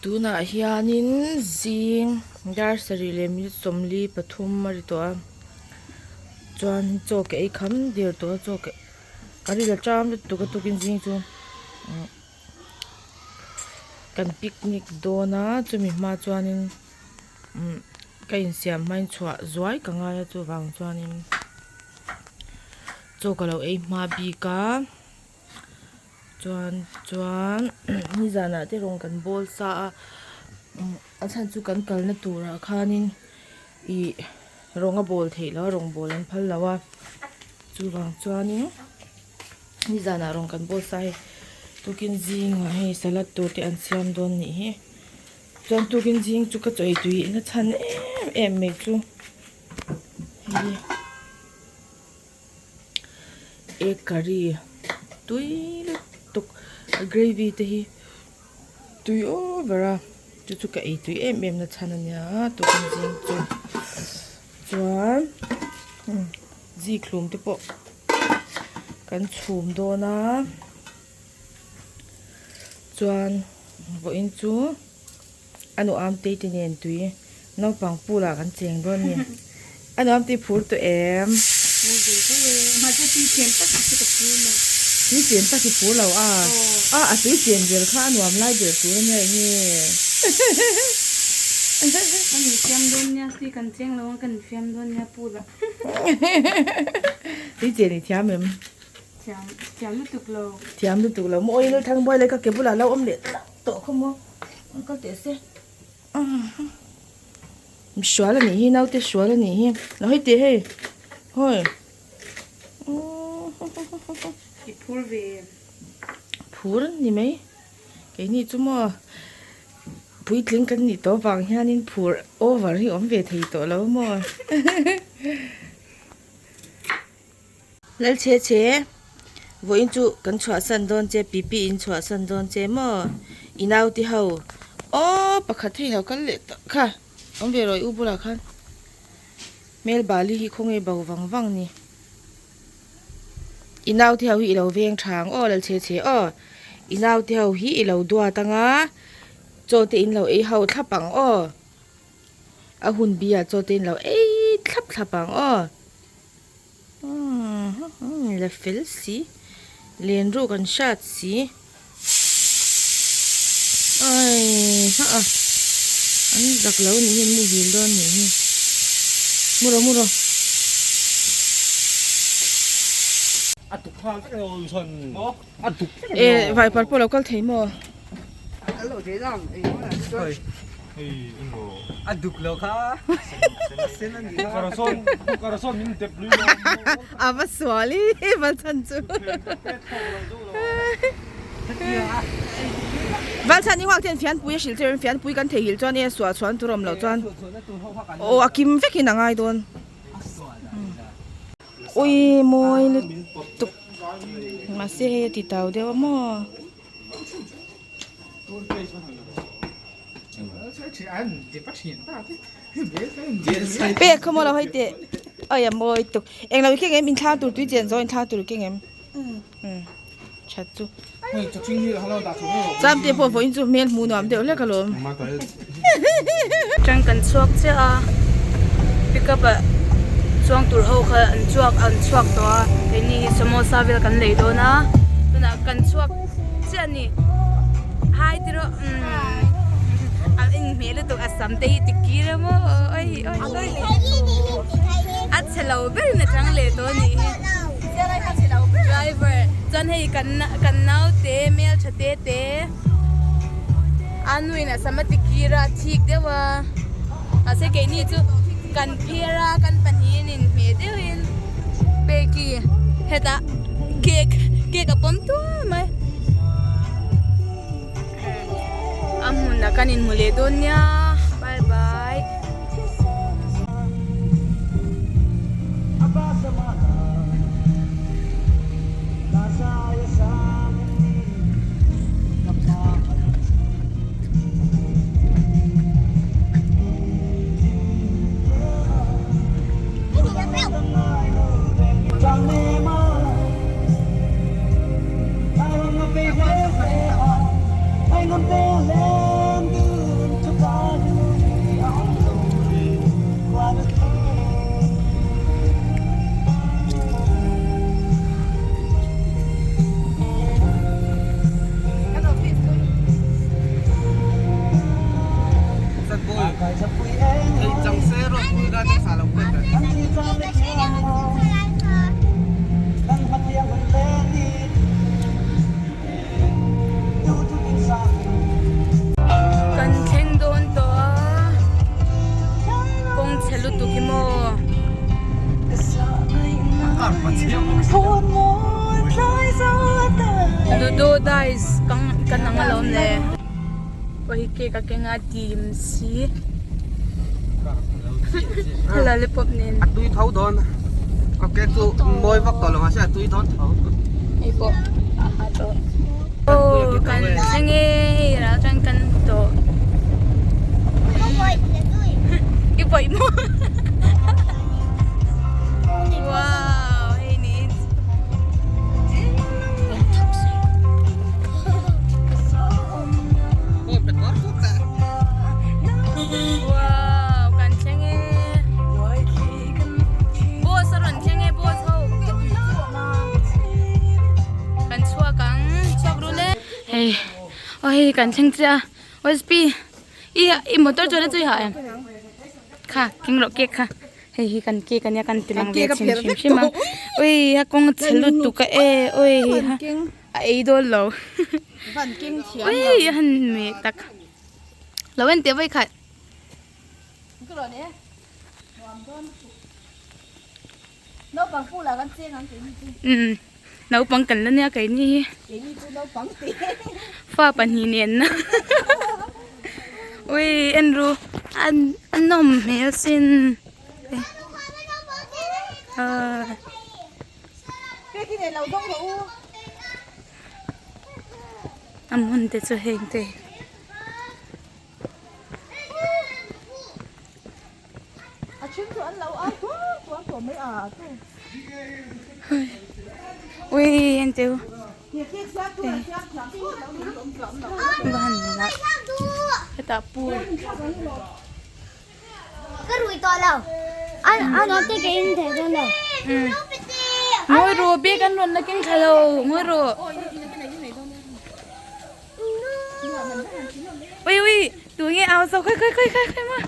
Tunah hianin zing dar sarih leh minute 43 a ri tawh a chuan chaw ka ei kham der tawh a chaw ka ka ri la ṭam lutuk a tukin zing chu kan picnic dawn a chumi hma chuanin umm ka insiam hmain chhuah zuai ka ngai a chuvang chuanin chaw ka lo ei hma bik a. Chuan chuan nizanah te rawng kan bawl sa a a chhan chu kan kalna turah khanin ih rawng a bawl theih loh a rawng bawl an phal lo a chuvang chuanin nizanah rawng kan bawl sa a hei tukin zingah hei salad tur te an siam dawn nih hi chuan tukin zing chu ka chaw ei tui na chhan em em mai chu hei. Egg curry tui lutuk a gravy te hi tui over a chu chu ka ei tui em em na chhan a nia tukin zing chu chuan zikhlum te pawh kan chhum dawn a chuan vawiin chu. A nuam tei te nen tui naupang pool ah kan cheng dawn a ni. A nuam tui phur tawh em? Phur ve tho e. Mahse tui chen tak hi chu ka phur lo. Tui chen tak i phur lo a? A, a tui chen ber kha a nuam lai ber tur a nia enge? Kan infiam dawn nia, tui kan cheng lo ang kan infiam dawn nia pool ah. Tui chen i thiam em? Thiam, thiam lutuk lo. Thiam lutuk lo. Maw awi Lalthangbuai leh ka ke bulah lo awm leh tlat. Tawh khaw maw an kal teh se misual a nih hi naute sual a nih hi lo hei teh hei hawi I phur ve em? Phur ni mai keini chu maw puitling kan nih tawh vang hianin phur over hi awm ve thei tawh lo maw. Lal che che, vawiin chu kan chhuahsan dawn che, pipi in chhuahsan dawn che maw? I naute ho, aw pakhat hei lo kal leh tawh kha, awm ve rawh i u bulah khan. Hmel bali hi khawnge bo vang vang ni. I naute ho hi i lo veng tha ang aw lal che che aw, i naute ho hi i lo duat ang a, chaw te in lo ei ho thlap ang aw, a hun bi ah chaw te in lo ei thlap thlap ang aw. La fel si len ruk an hrat si ai ha a an zak lo ni hi an muhil dawn nih hi mu rawh mu rawh. E vaipar pawh lo kal thei maw? A va sual i va chhan chu Valchhan i huak hian fianpui a hrilh che fianpui kan theihnghilh chuan e sual chhuan tur a awm loh chuan aw a kim vekin a ngai dawn ui mawi lutuk mahse hei a ti tau deuh a maw. Pek kha maw lo hei teh ai a mawi tuk englo i keng em inthlang tur tui chen zawh inthlang tur i keng em that chu cham te pawh vawiin chu hmel hmuh nuam deuh hlek alawm. Tang kan chhuak chiah a pickup ah chuang tur ho kha an chhuak an chhuak tawh a keini hi samosa vel kan lei dawn a tunah kan chhuak chiah a ni hai ti rawh umm a inhmeh lutuk a sam te hi ti kir a maw awi awi a chhe lo ber in a chang leh tawh a nih hi driver chuan hei kan kan naute hmeltha te te. A nuin a sam a ti kir a, a thik deuh a, mahse keini chu kan phir a, kan pahnihin inhmeh deuhin Peki hetah cake cake a pawm tuar mai. A hmunah kan inhmu leh dawn nia bye bye. Kan thleng dawn tawh a, kawng chhe lutuk hi maw. Ludo dice kan ang alawm le. Pawh hi cake a keng a dim si. Lollipop nen. A tui tho dawn. Ka cake chu mawi vak tawh lo mahse a tui dawn tho. Hei pawh a ha tawh. Aw kan thleng e hei ral chuan kan tawh. I pawih maw? Wow hei ni. Wow kan thleng e Boss a rawn thleng e boss ho kan chhuak ang chhuak rul e hei aw hei kan thleng chiah a osp i i motor chuan a chu i hah em kha keng rawh cake kha hei hi kan cake ania kan ti lang ve chhin hrim hrim a ui a kawng chhe lutuk a e ui ha a ei dawn lo ui a han meh tak lo en teh vawi khat umm naupang kan la nia keini hi fa pahnih nen na ui en ru an a nawm hmel sin ahh. A hmun te chu heng te ui en teu hetah pool Ka rui tawh lo. An an te ke in thei dawn lo. Ngawi ru bag an rawn la keng thla lo ngawi ru. Ui ui tu nge au zo khawi khawi khawi khawi khawi ma.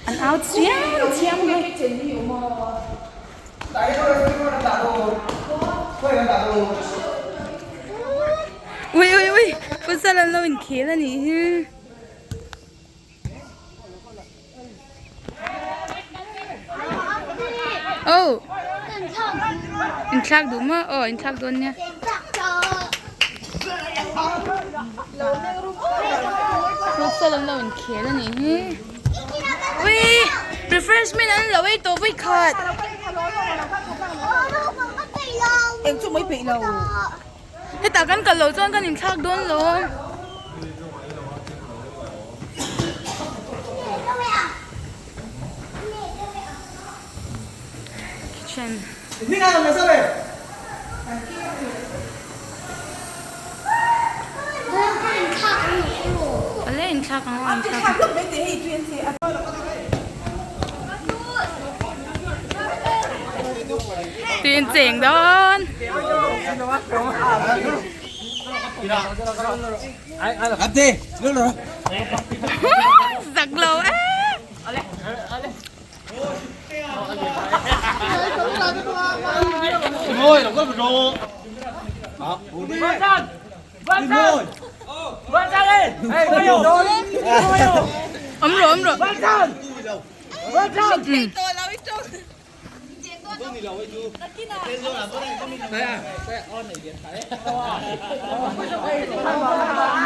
An au chiam chiam mai. Ui ui ui futsal an lo inkhel a nih hi. Oh inthlak duh maw aw inthlak dawn nia. Futsal an lo inkhel a nih hi. Ui refreshment an lo ei tawh vawi khat. Hetah kan kal loh chuan kan inthlak dawn lo. Kitchen. Ale inthlak ang aw inthlak ang. Tin cheng dawn. Zak lo e. Awm rawh awm rawh.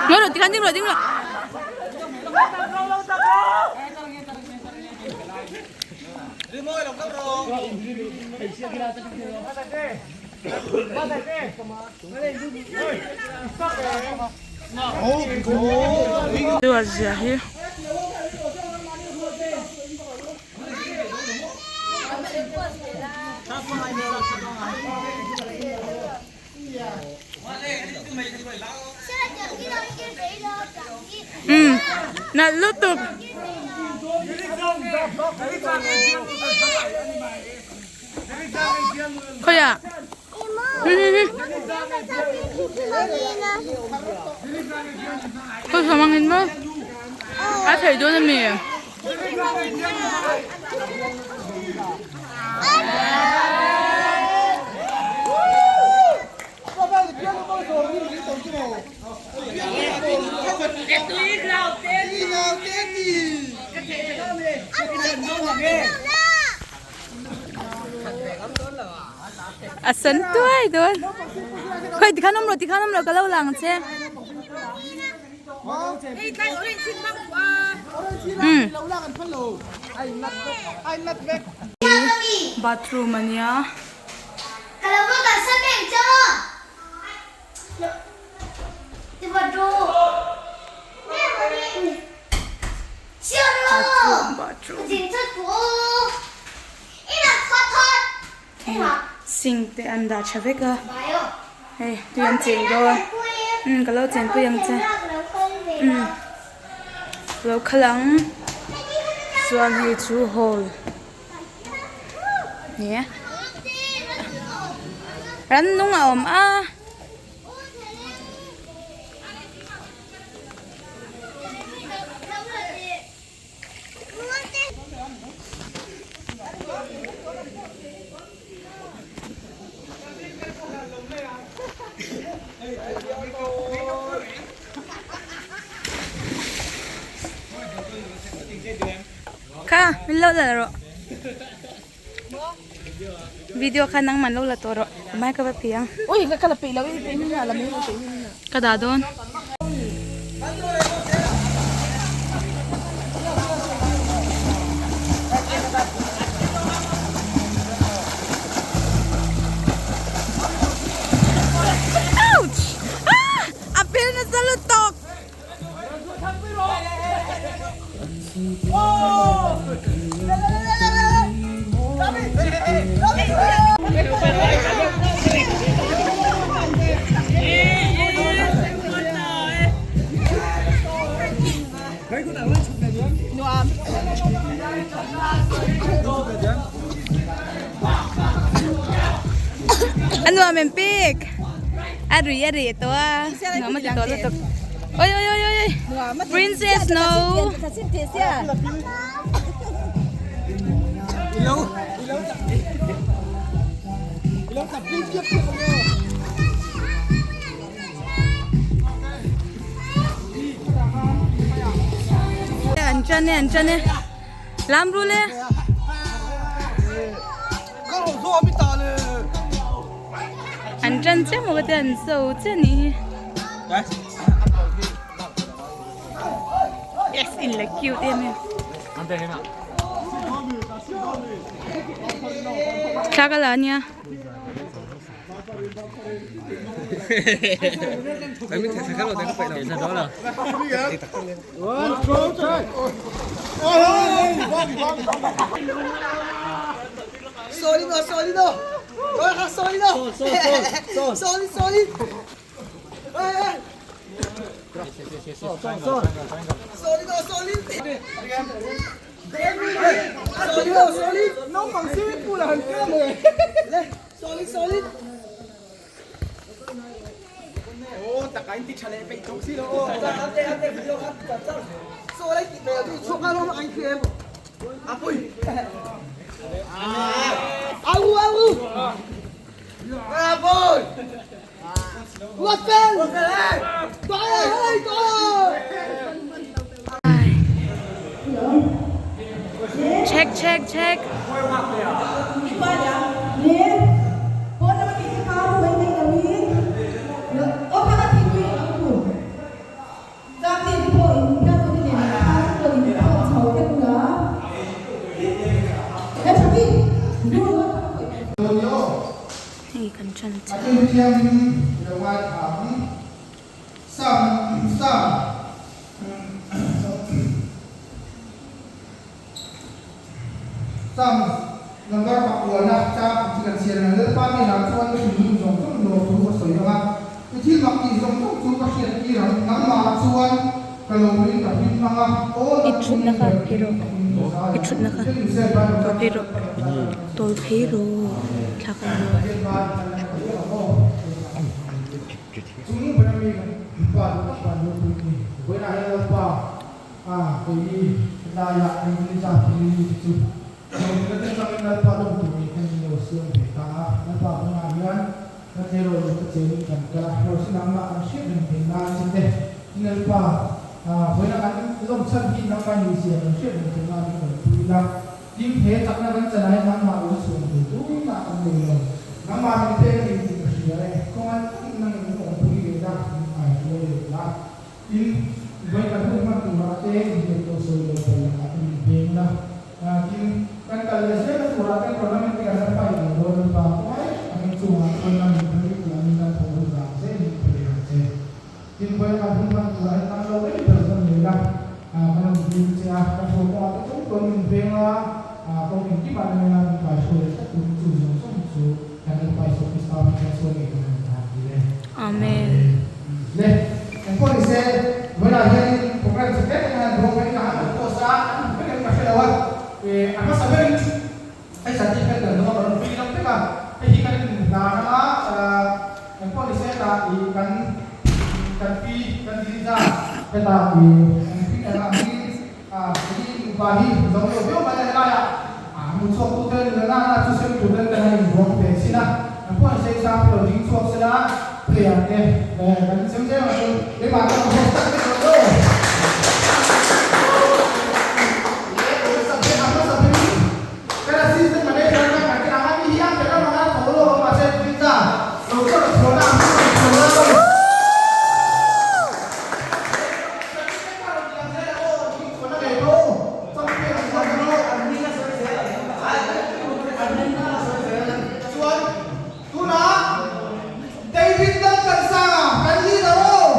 Ngawi rawh tikhan ding rawh ding rawh. Zia hi. Umm nalh lutuk. Khawiah Khawi hmangin maw. A thei dawn ami? A sen tuai dawn. Khawi tikhan awm rawh tikhan awm rawh ka lo lang che. Umm. Bathroom a nia. Bathroom bathroom. Sink te an dah tha vek a hei tui an cheng dawn umm ka lo chenpui ang che umm ka lo kal ang chuan hei chu hall nia rannung a awm a. Kha min lo la rawh video kha nangman lo la tawh rawh amai ka va pi ang Ui ka la peih lo i peih hmin a la mai peih hmin a. Ka dah dawn. Ouch! Ah! A pil nasa lutuk! A nuam em pek a rui a reh tawh a nuam a ti tawh lutuk oi oi oi oi princess no an chan e an chan e lam ru le. An ṭan chiah maw ka tia an zo chiah anih hi. Yes in la cute em em. Thla ka la ania. Check check check. Hei kan ṭan chiah. I thutna kha phei rawh i thutna kha tawl phei rawh tawl phei rawh thla ka la dawn. A, keini helaiah Englisa thilri te chu Zawmna te changin Lalpa lawm tur nih khan min lo siam ve ta a. Lalpa hmunah hian kan tleirawl lung te chenin kan kal a, hlawhchhi nangmah kan hriat reng thei nan che te Lalpa, vawiina kan lawm chhan hi nangmah ni zia kan hriat reng thei nan min rawn pui la. Tin, he chakna kan chanah hian nangmah lo chhuan thei tumah kan nei lo. Nangmah min pek a ni tih ka hria e. Kawng an takin nangin min awmpui ve la, min ngaihtuah leh la. Tin, vawi kan hun hman turah te inhnial tawh sawi lo pawh lakah te min peng la. Tin, kan kal leh zelna turah te tournament te kan la fight leh dawn a pa kawai takin chungah chuan a min phal rik langin kan thaw hun vang zel in pe leh ang che. Tin, vawi kan hun hman turah hian kan lo rei ber zawn nei la, kan rawn dil che a, kan thaw kawngah te chung chuan min veng a, kawng engkimah nangin a min kaihruai leh tlat turin chu zawng zawng chu kan Lalpa Isua Krista hming hian sawi ngei kan rawn tan dil e. Amen. Le, engpawh ni se, vawiinah hianin program che tek eng han ruang mai ka han rawn post a, an hmu vek em ka hre lo a, a hmasa berin hei certificate kan dawn a, ka rawn fill up vek a, hei hi kan inhlan anga, engpawh ni se tah ih kan kan pi kan dil zat hetah ih an fill anga angin hei nupa hi zo lo viau mai a helaiah hmu chhuak tute nula nana chu sem tur ten kan han inruang ve chin a, engpawh ni se sang te lo ding chhuak sela player te kan sem zel ang chuan keimah ka rawn host tak vek lo lo. Kan assistant manager kha kan kena ang a ni hi a khelh ang a tho lo a mahse Pizza lo chuan a chhuahna ang chu kan chhuah lo. Chuan tunah David Laltlansanga kan leader aw!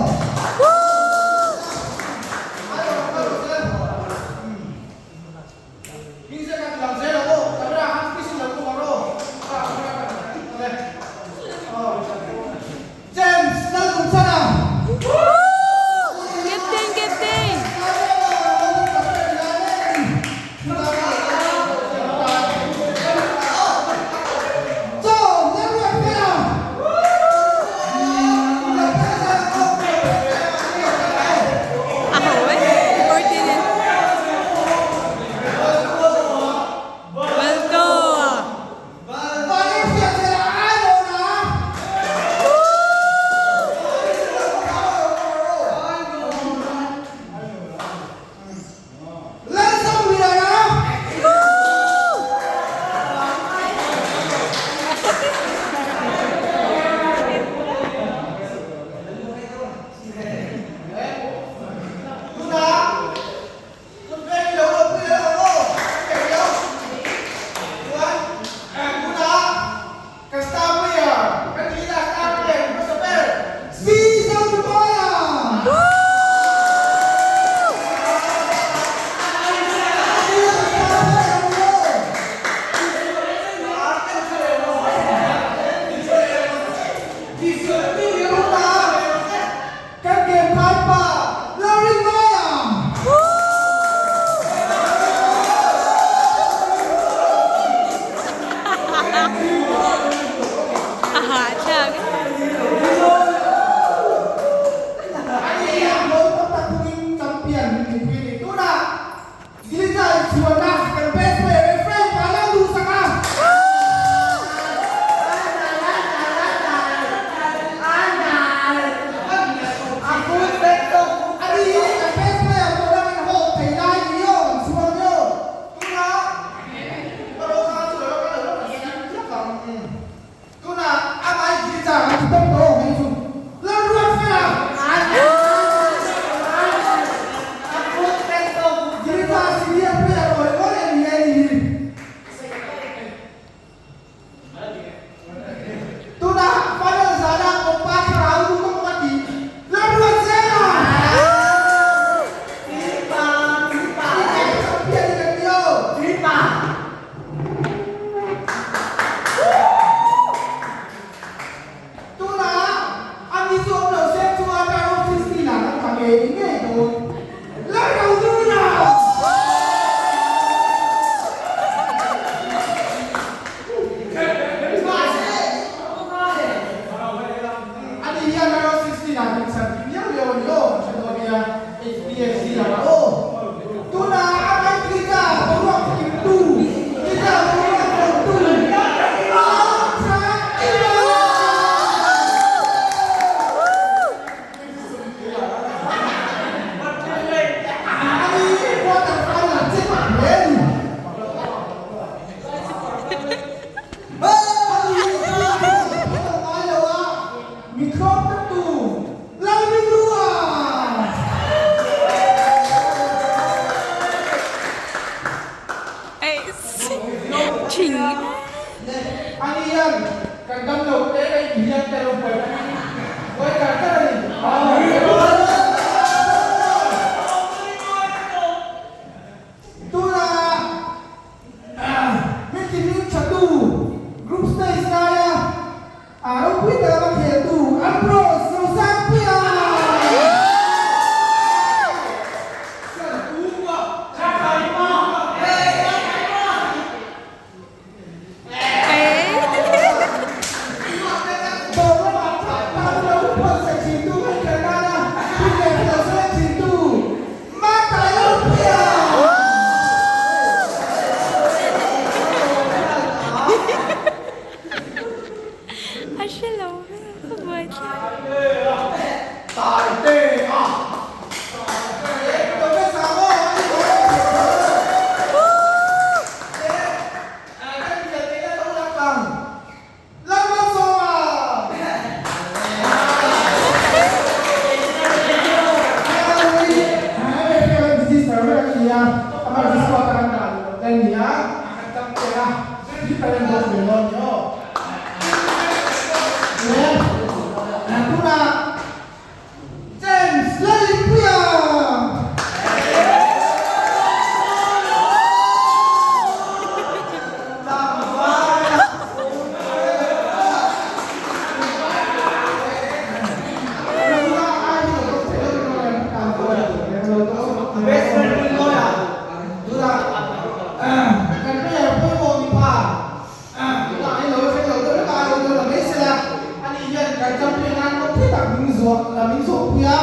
a,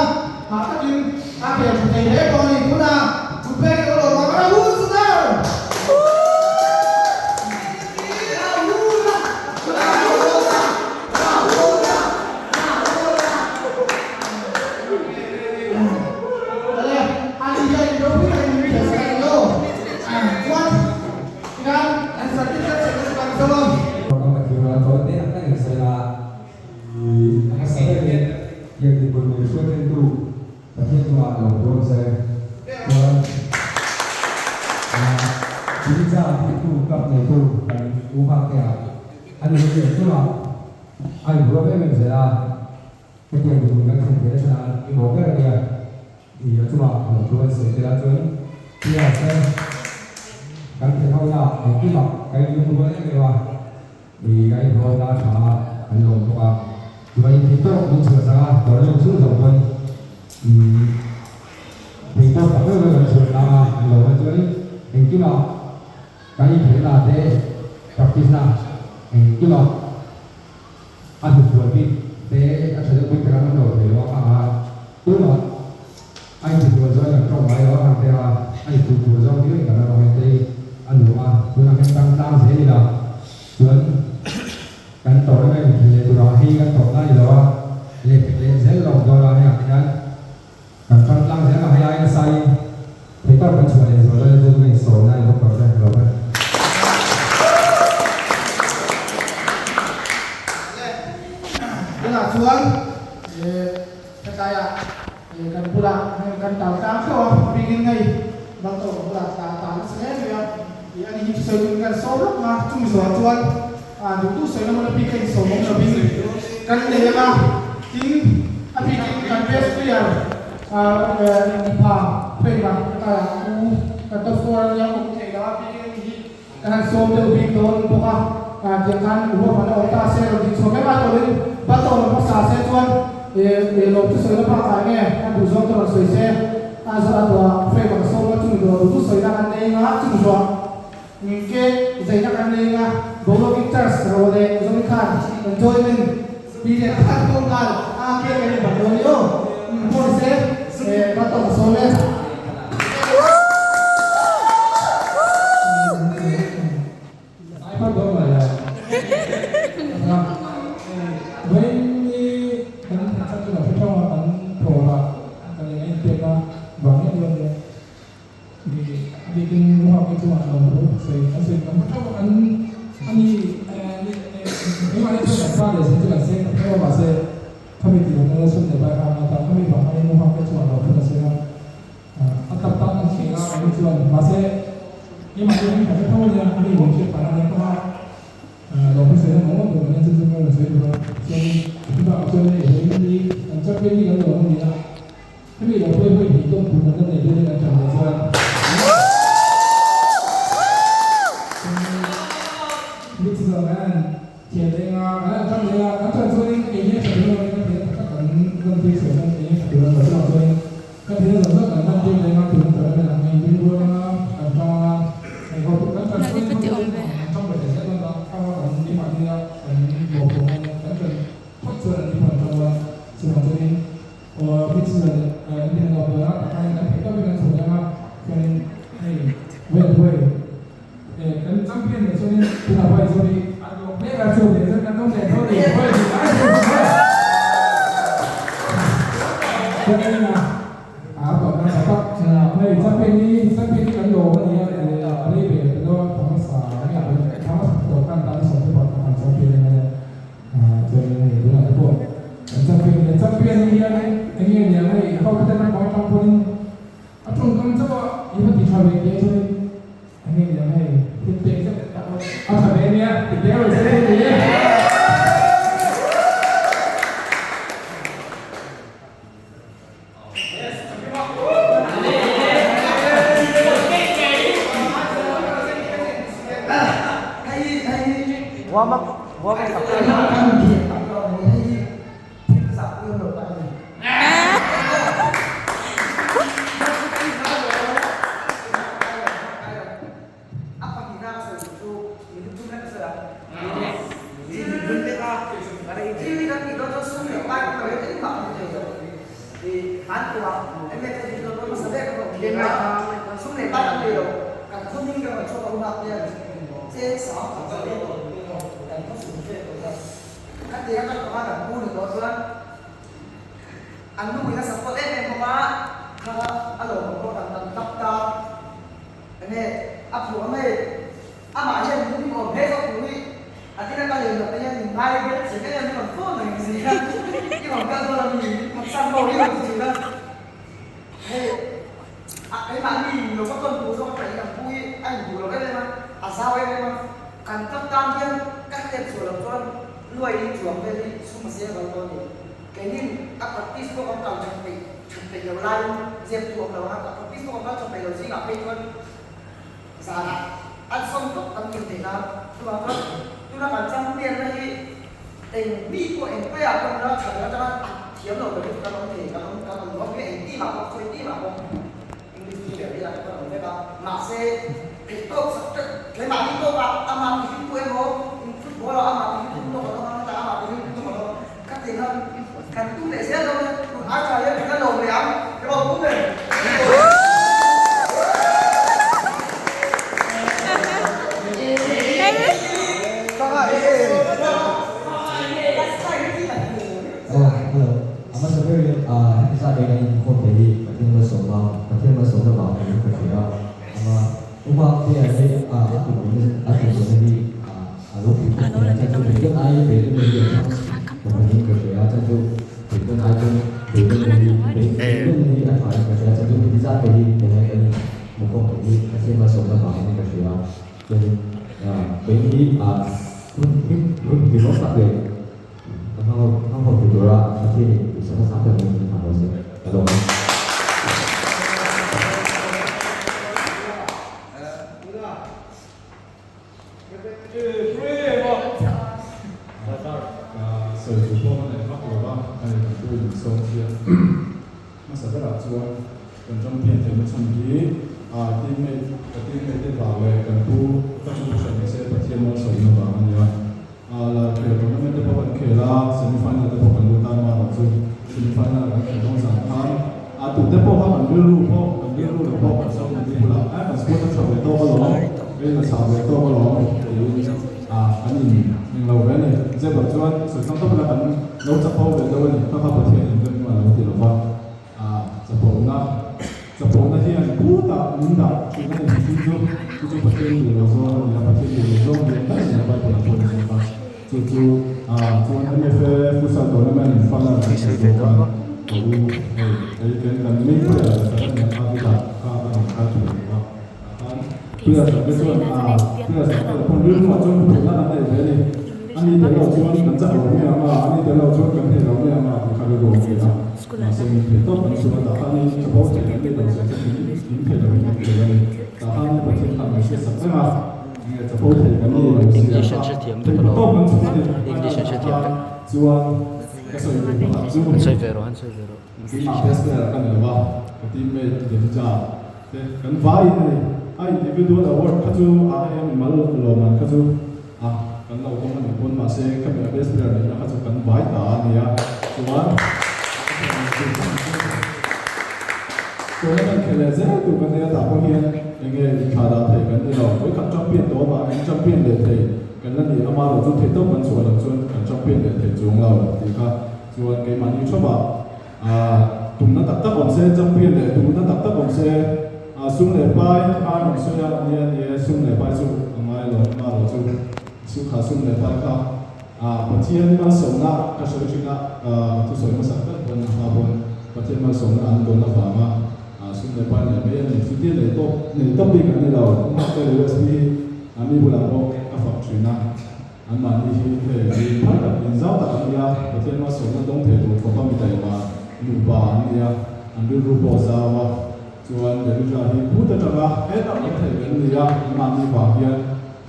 hah takin a khel tha thei hle bawk a ni. Tunah kut pek i lo lawm ang Rahul Sunar! Hetiang dinhmun kan thlen theih nasa nan i mawh ber a nia tih a chungah ka lo thu an sawi tel a chuan tia se kan thlen ho na engkim ah ka in lung rual em em a i ka in hawn na a tha a kan lawm bawk a chuan in thei tawk min chhuah chang a tournament chhung zawng pawn i thei tawk tak deuh deuh kan chhuah tlang a kan lawm a chuan engkim ah kan in theih na te practice na engkim ah A hnufual bik te a tha deuh bik te kan awm lo thei lo a kha a, tunah a intifual zawng kan tawng ngai lo a khan te a, a infuhfual zawng hlir in kan la rawng te hi a nuam a, tunah hian tang tlang zel ila chuan kan tournament inkhel leh turah hei kan tawp na ni lo a, lehpek leh zel lawm dawn a hengah te hian kan tang tlang zel a, hei ai nasa in theihtawp kan chhuah leh zual dawn e chu ka insawi na ni bawk lo che lo ve. Tunah chuan hetlaiah kan bulah kan tal tlang theuh a, a bikin ngei Balto ka bulah tla ta nasa hle mai a, ih ani hi thusawi turin kan sawm lawk a, chumi zawhah chuan duhtu sawina hmun a bik a insawm awm lovin kan nei ang a, tin a bikin kan best player mipa frame ah hetlaiah u kan top scorer ania awm theih loh a, a bikin ani hi Ka han sawm deuh bik dawn bawk a, tiang khan ruahman a awm ta se rawn ding chhuak em a tawhin battle rawn hmasa se chuan lawm chu sawina bakah nge a duh zawng te rawn sawi se a zawh a duah frame ah ka sawm a chumi duah duh duh sawina kan nei anga chumi zuah ke zeina kan nei anga boruak in charge rawh leh zawng khan enjoyment period khan kawng nghal a ke kan inban dawn ni aw pawh ni se battle ka sawm e. A tak tak an thlir a kei chuan mahse keimah chu heng khat tho ania mi rawn hriat phah nan kawng a lo hrisel a mawng tur ania chu chu ka rawn sawi tur a chuanin chutah chuan hei vawiin hi kan champion hi kan lo awm a ni a hemi lo pawh hi vawi hnih tawng tur kan la nei dawn e kan chan leh chuan mi chu zawng an Thian leng a, kan han tang leh a, kan chan chuanin eng nge tha tur a kan thei tak tak kan lan tir chhuah chuan eng nge tha tur a lo chhuak chuanin kan thei zawng zawng kan lan tir leng a tun kan la ang eng rilru anga kan tang a hei ho kan chan chuanin ho kan tang ve leh zel dawn a kha kan keimahni a kan mawhphurh a nia kan chan phawt chuan an ni pawh an tang a chuvang chuanin aw mi chuan an ti han awm dawn a takah hian kan theih tawkin kan chhuah leng a chuanin hei well way Kan champion leh chuanin tunah pawh hi chuan a hlawk mek a, chu leh chuan kan awm leh tho ni. Chuanin a tawp na tha tak hei champion hi champion hi kan lawm a ni a, a rei ve ta dawn thla hmasa nge thla hmasa tawp khan tan sawm te pawh kan champion a nia chuanin hei tunah te pawh kan champion leh champion hi hian eng nge niang hei ho te naupang atang pawhin A tawngkam chauh a i va ti tha ve tih chuan eng nge niang hei thil pek zet a tha ve nia ti tel rawh se ti e. Warm up, warm up. Hman kumah MFA diploma hmasa ber kan rawn khel a, sum leh pai kan nei lo, kan khaw hming kan rawn chhuak a hunah hian cheng sang khat zawh leh kan khaw sum vel tawh hian kha tia kan panga kan pu ni tawh chuan an nu in a support em em bawk a, kha a lawmawm pawh kan kan tap ta enge a phuah mai. Amah hian min ring awm hle zawk tur hi a tin a ka len loh te hian min ngai ber che em em rawn phone reng si hian i rawn kal dawn a mi min phatsan maw hi rawn ti thin a. Hei a keimahni in lo va tawn tur zawk atang in an pu hi a induh lo em em a, a zau em em a. Kan club tan hian ka hriat chhuah loh chuan nuai hi chuang vel hi sum a seng ral dawn a ni. Keinin a practice pawh kan kal that peih that peih lo laiin zep tu awm lo ang a, a practice pawh kan kal that peih lo zingah phei chuan Zanah an sawm tawp kan tih theih nan chuvang chuan tuna kan champion-na hi eng mi pawh eng paiah pawh ila tha ber atanga a thiam lo ber hi kan awm thei kan awm kan awm nuam nge eng team ah pawh khawi team ah pawh English team ber hi ah te pawh an awm vek a mahse theih tawk sak teuh keimahni tawkah amah ti hlim tu emaw in football ah amah ti hlim tu tawk an awm ang hetah amah ti hlim tu tawk an awm kha ti khan kan tum leh zel dawn a tun ai tha hian kan la lawm leh ang ka lawm tum em? Aw hello a hmasa berin heti zat eng a inkhawm te hi Pathian malsawmna Pathian malsawmna vang niin ka hria a upa te hi a tum a tum lohna hi A lo pui khawp mai a, chan chu beidawn aiin beidawnna hi a thlang tawh niin ka hria a, chan chu beidawn ai chuan beidawnna hi beidawnna hi a tha in ka hria a, chan chu heti zat te hi tunlai kan in hmu khawm theih hi a siam malsawmna vangin ka hria a, chuanin bein hi hun hlim hun hlimawm tak leh kan hmang ho hmang ho thei tura Pathianin duhsakna sang tak min hman rawh se ka lawm a. Sawi tur pawh ka nei vak lo va, hei kan pu in sawm chiah. Hmasa berah chuan kan champion theihna chhan hi teammate ka teammate te vang leh kan pu ka chu hriat ni se Pathian malsawmna vang a nia. La khel tournament te pawh kan khel a, semi final te pawh kan lut a, amaherawh chu semi final kan khel dawn zan khan a tute pawh kha kan rilru pawh kan rilru lo pawh kan sawm ni bulah eh kan squad a tha ve tawk alawm, rin a chhah ve tawk alawm tiin a kan in eng lo ve a ni. Zepah chuan sawi tlang tawp ila kan lo chapho ve deuh a ni, kha kha Pathian in rem a lo ti lo va. A chapona chapona hian putah min dah thin a ni tih chu chu chu Pathian duh lo zawng a ni a, Pathian duh lo zawng lian tak a ni a, Bible ah pawh a inziak a, chu chu a chuan MFA Futsal Tournament final kan khelh zawk khan ka u hei hei kan kan main player leh kan nia kha chutah kha ka rawn kal thei lo va, tah khan player dang te chuan a player dang te pawh rilruah chuan hmuhna an nei ve a ni. Ani tel lo chuan kan chak lo mai ang a, ani tel lo chuan kan thei lo mai ang a tih kha rilru a ni a. Mahse min thei tawp kan chuan tah khan in chapo thei kan ni lo zia chu min min thei lo in kan thei a ni. Tah khan Pathian khan min hriatsak reng a, enge chapo thei kan ni lo zia kha thei tawp kan chhung a ni. Final ah khan chuan ka sawi duh pakhat chu keimah best player ka ni lo a, ka teammate Devija te kan vaiin a ni. A individual award kha chu a hei a mimal lawmman kha chu. A, kan lo dawng a nih pawn mahse ka mia best player nihna kha chu kan vai ta a nia. Chuan tournament khelh leh zel tur kan nia tah pawh hian enge inthlah dah thei kan ni lo. Vawikhat champion tawh avangin champion leh thei kan la ni ama erawh chu thei tawp kan chhuah loh chuan kan champion leh thei chuang lo tih kha chuan keimahni thawmah Tumna tak tak awm se, champion leh duhna tak tak awm se, sum leh pai a rawn sawi a, nia nia sum leh pai chu a ngai lo, a lo chu su kha sum leh pai kha Pathian malsawmna ka sawi thin a, ka thusawi hmasak ber pawn a hma pawn Pathian malsawmna an dawn avanga sum leh pai nei mai a ni, chutia nei tawp nei tawp bik an ni lo, Nghakte leh USB hi a mi bulah pawh ka fak thin a. Anmahni hi hei mi phal tak, min zau tak an ni a, Pathian malsawmna dawng thei tur khawpa mi taima nupa an ni a, an rilru pawh a zau a, chuan Elijah hi phut atanga hetah awm thei kan ni a, anmahni vang hian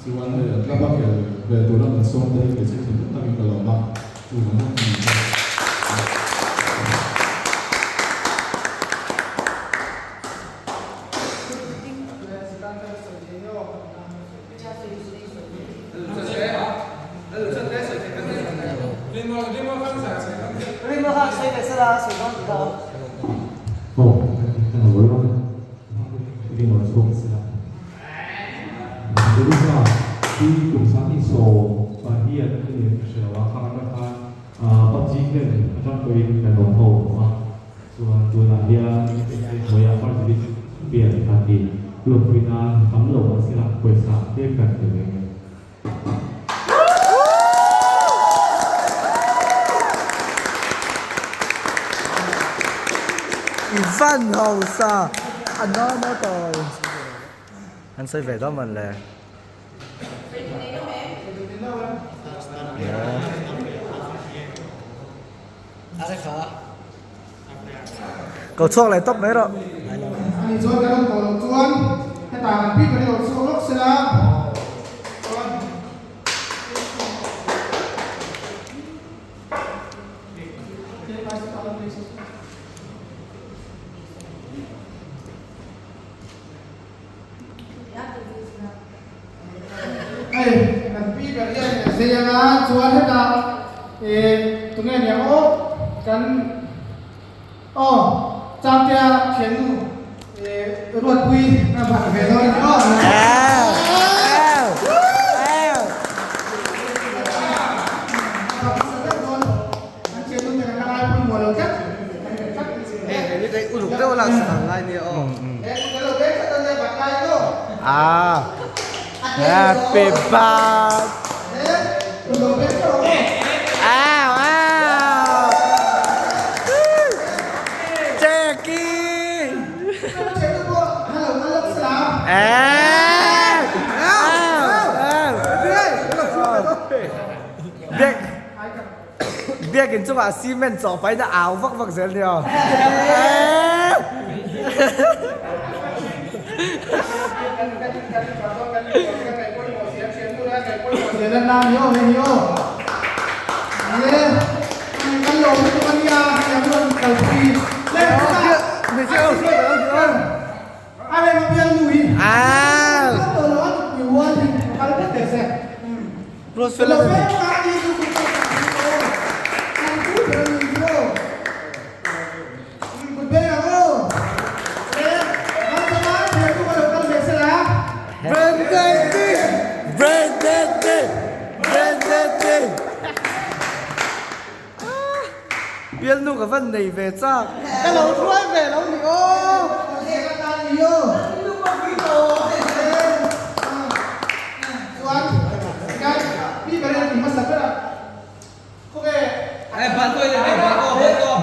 chuan hei an tlapa khel ve tura min sawm te hi kei chu thinlung takin ka lawm a, chuvang zawng ka ni bawk. khawm sela. Jerusa hi kum sanghnih 18 a ni ka hre lo a, khang atang khan PUBG hian atang pawhin kan awm ho tawh a, chuan tunah hian FA hnuaiah First Division pian a ti lawmpui nan tam lo mah sela pawisa tlem kan pe ve nge. I van hausa a nana tawh an sawi ve dawn man le. Ko chhuak leh tawp mai rawh. Ani chuan kan awm tawh loh chuan hetah kan pi kan lo chhuak lawk sela chuan Hei kan pi ber hian a zei anga chuan hetah eh tunge nia aw kan aw Changtea thiannu eh Ruatpui a bak ve dawn a ni aw. An thiannu te kan la ngaipawimawh lo tlat. Uluk deuh lak sak ang ngai nia aw. Ah happy birthday Ow ow Jackie Eh ow Biak Biakinn chungah cement chawh pahin a au vak vak zel nia. Bialnu ka van nei ve chak. Ka lo hruai ve lo ni aw.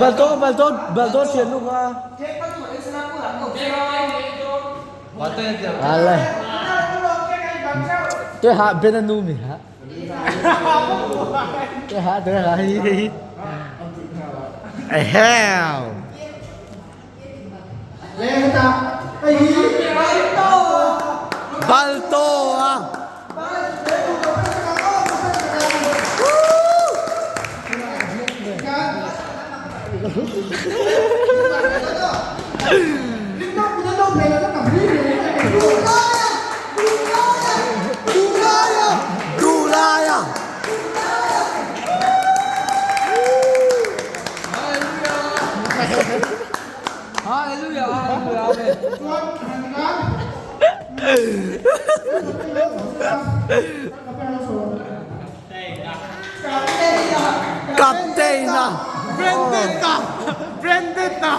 Balto balto balto thian nu kha. Ala. Tôi hạ bên anu mi hả? Tôi hạ tôi hạ hi hi. Hell. Balto a. Duhlai a. Captain a. Branded a. Branded a.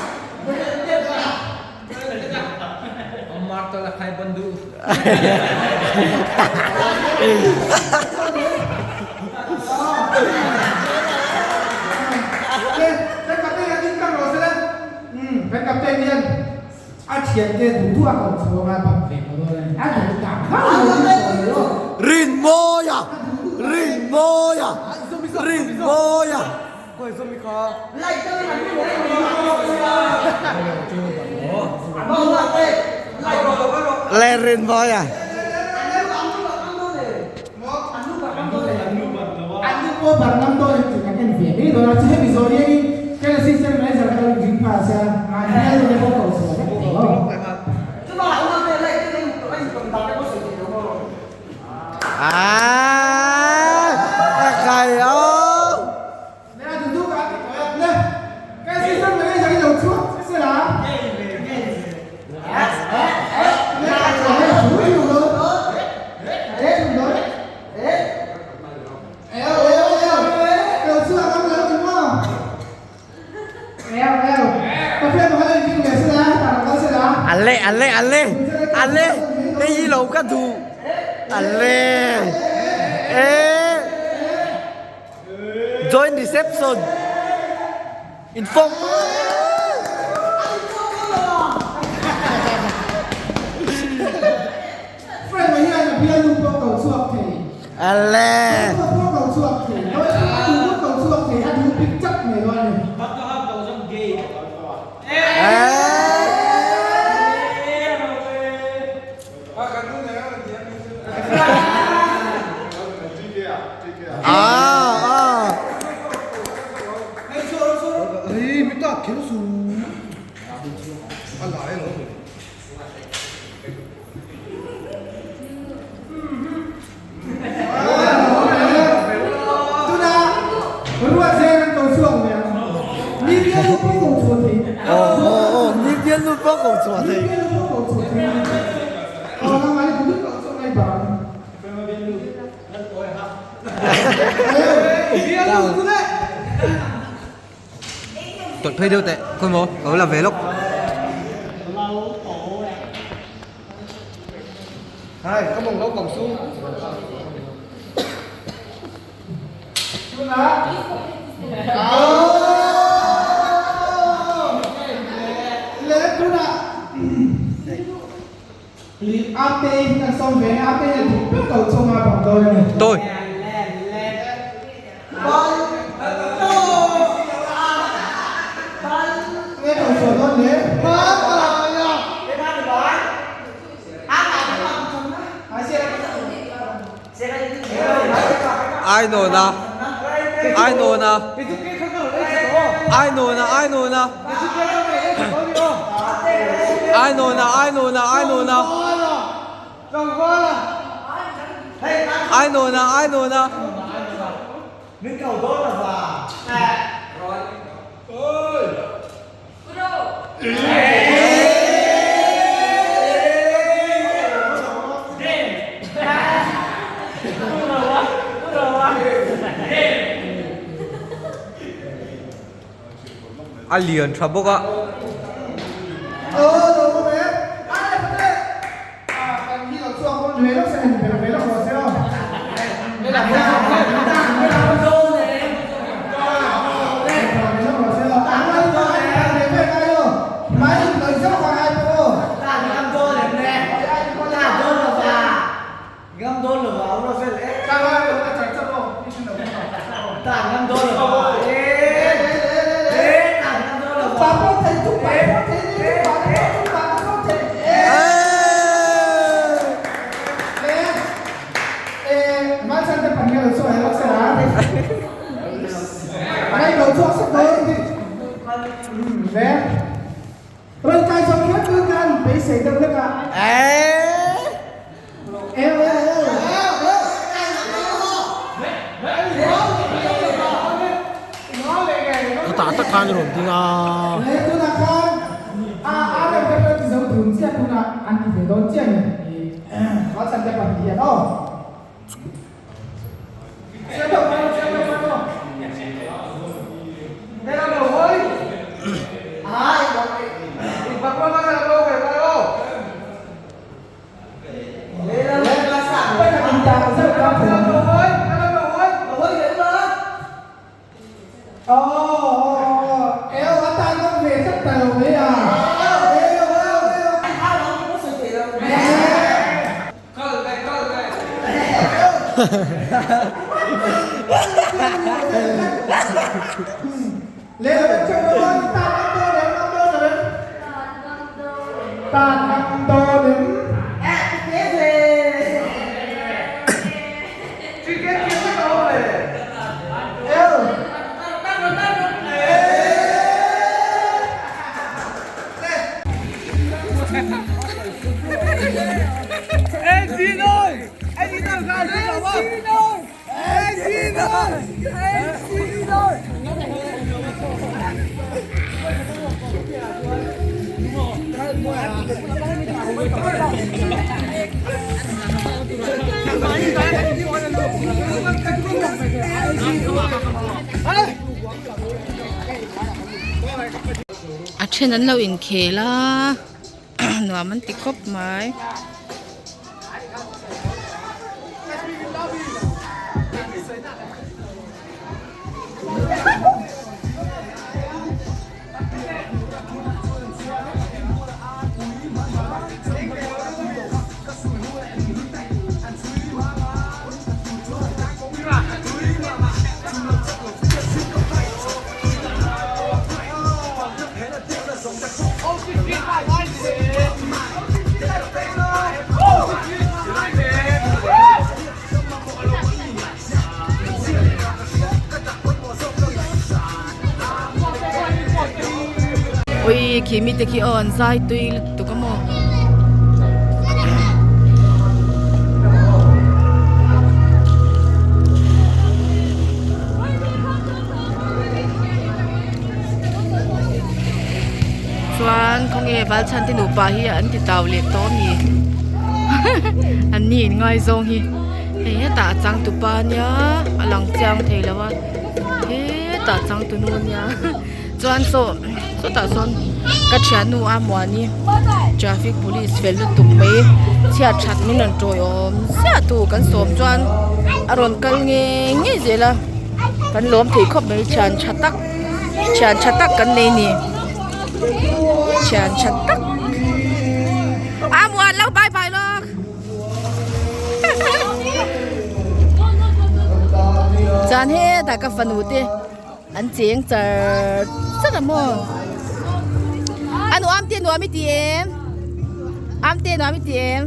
Rinmawia! Rinmawia! Rinmawia! Le Rinmawia! À, khai ô. Ale ale ale ale hei hi lo ka duh ale eh join reception inform Ale Tawlh phei deuh teh khawi maw ka lo la ve lawk. Hai ka mawng lo kawm su. Tôi. Ai nôn à? Ai nôn à? Ai nôn à? Ai nôn à? Ai nôn à? Ai nôn à? Ai nôn à? Ai nôn à? Ai nôn à? A lian tha bawk a. A then an lo inkhel a. Nuam an ti khawp mai. Ui khi mite khi aw an zai tui lutuk a maw. Chuan khawnge Valchhan te nupa hi an ti tau leh tawh a mi an ni in ngaizawng hi hei hetah a changtupa ania a lang chiang thei lo a hetah a changtunu ania chuan saw sawtah sawn ka thiannu a muani traffic police fel lutuk mai chhiat that min rawn tawiawm ziah tu kan sawm chuan a rawn kal ngei ngei zel a kan lawm thei khawp mai thian tha tak thian tha tak kan nei a ni thian tha tak a muan lo bye bye lawk. Chuan hetah ka fanu te an cheng char char a maw a nuam te nuam i ti em am te nuam i ti em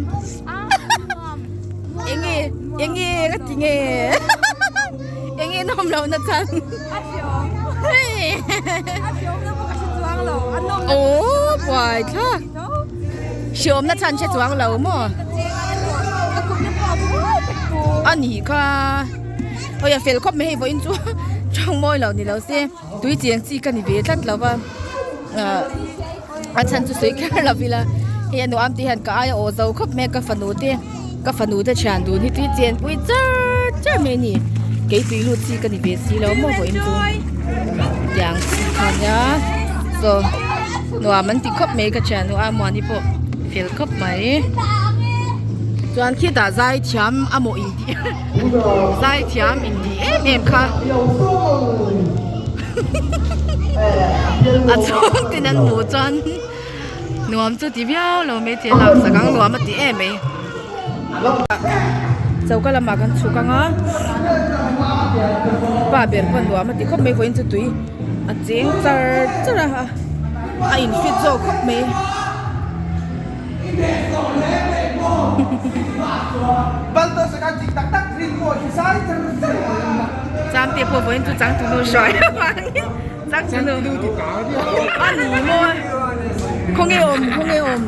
enge enge ka ti nge enge nawm lo na chan aw buai thlak hriawm na chan hre chuang lo maw a ni kha awi a fel khawp mai hei vawiin chu tang mawi lo ni lo se tui cheng chi ka ni ve tlat lo va ah a chhan chu sawi kher lo ila hei a nuam tih hian ka aia aw zo khawp mai a ka fanu te ka fanu te thian dun hi tui chen pui char char mai a ni kei tui lut chi ka ni ve si lo maw vawiin chu tiang chi kha nia chaw nuam an ti khawp mai ka thian nu a muani pawh fel khawp mai chuan khitah zai thiam a mawh in tih zai thiam in tih em em kha a chhung ten an hmuh chuan nuam chu ti viau lo mai thei a laksak ang nuam a ti em mai choka lamah kan chhuk ang a pa ber pawh nuam a ti khawp mai vawiin chu tui a cheng char char a a in fit zawk khawp mai. Changte pawh vawiin chu changtunu hruai avangin changtunu a ni maw khawnge awm khawnge awm.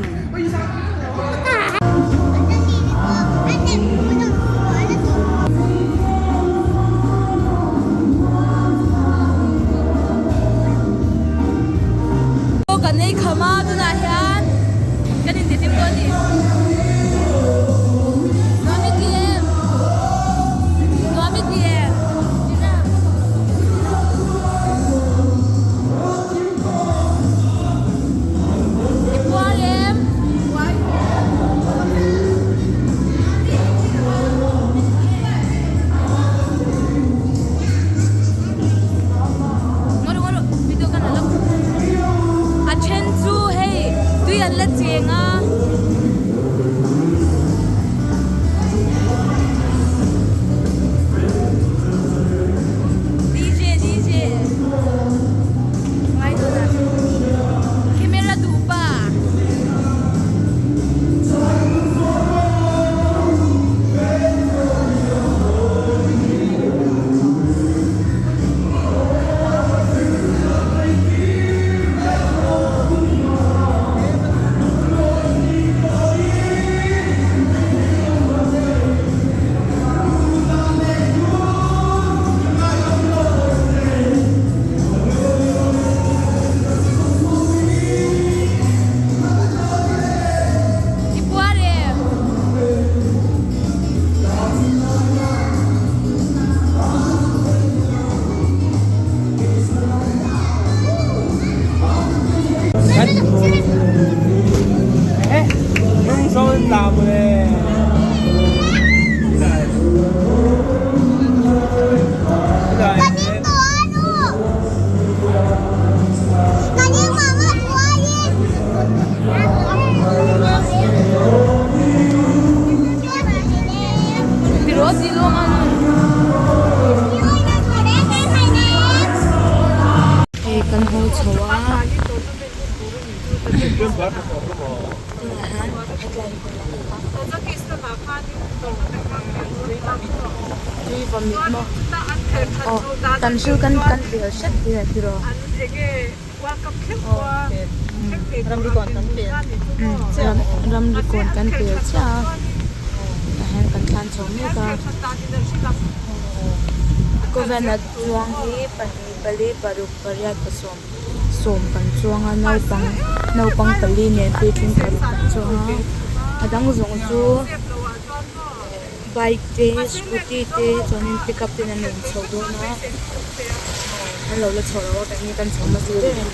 Kan ei kham a tunah hian kan intihlim dawn a ni. Nuam i ti em? Nuam i ti em? I puar em? Ngaw ru ngaw ru video kan la lawk. A then chu hei tui an la cheng a. DJ DJ ngai dawn a camera duh pa. Tunah hian hetlai hi tui vawmit maw aw kan hru kan kan pel hret hle tiraw aw ramri kawn kan pel chiah a tah hian kan tlan chho mek a kawvena chuang hi pahnih pali paruk pariat pasawm sawm kan chuang a naupang naupang pali nen puitling paruk kan chuang a a dang zawng chu bike te scooty te chuanin pickup ten an rawn chho dawn a an lo la chho lo a keini kan chho hmasa ber a ni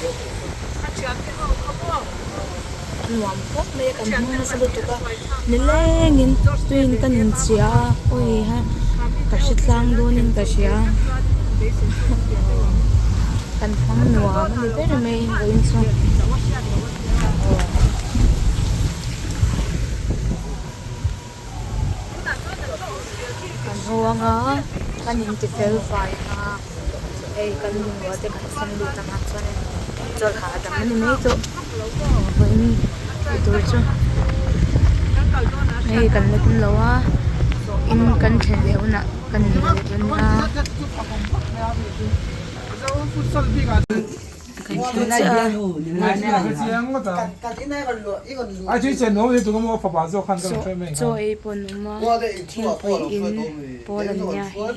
a nuam khawp mai a kan hmang nasa lutuk a nilengin tuiin ka inchhia a awi ha ka hre tlang dawnin ka hria kan hmang nuam a ni ber mai vawiin chu kan haw anga kan inti fel fai anga hei kan bungrua te kan seng lut anga chuanin chawlh hahdam a ni mai tawh vawiin tih tur chu hei kan la tum lo a in kan thlen leh hunah kan in leh dawn nia. Chaw ei pawh an awm a thingpui in pawl an nia hei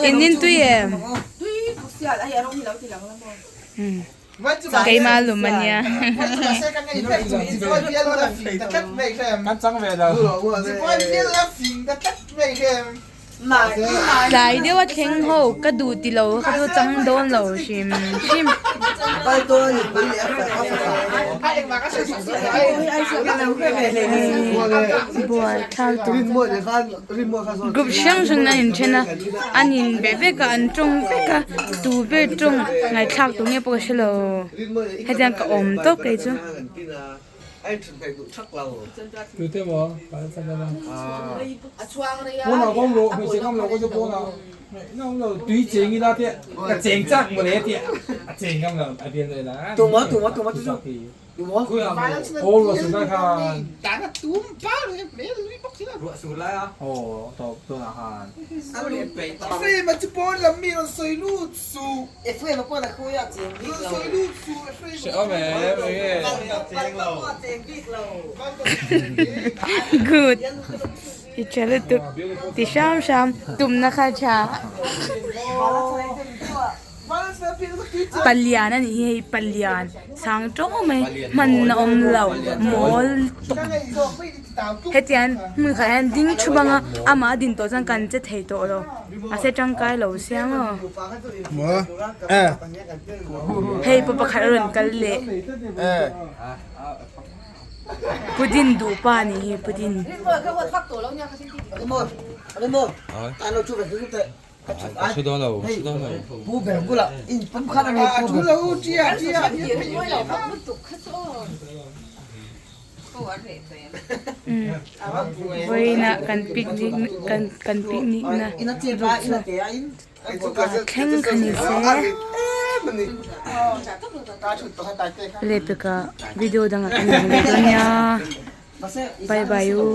In in tui em? Keimah lum a nia. Tlai deuh a thleng ho ka duh ti lo ka chu chang dawn lo hrim hrim. Buaithlak tur. Group hrang hrang an inthen a an inbe vek a an tawng vek a tu ber tawng ngaihthlak tur nge pawh ka hrelo hetiang ka awm tawp kei chu. Good i tha lutuk ti hram hram tumna kha tha. Palian a nih hi hei palian sang tawng mai hman a awm lo mawl tawp hetiang hmun khat ah hian ding thup ang a amah a din tawh chuan kan che thei tawh lo mahse tangkai lo sia maw hei pa pakhat a rawn kal leh pudin duh pa a nih hi pudin. Vawiinah kan picnic kan picnic na thleng kha ni se lehpekah video dangah kan inhmu leh dawn nia bye bye u.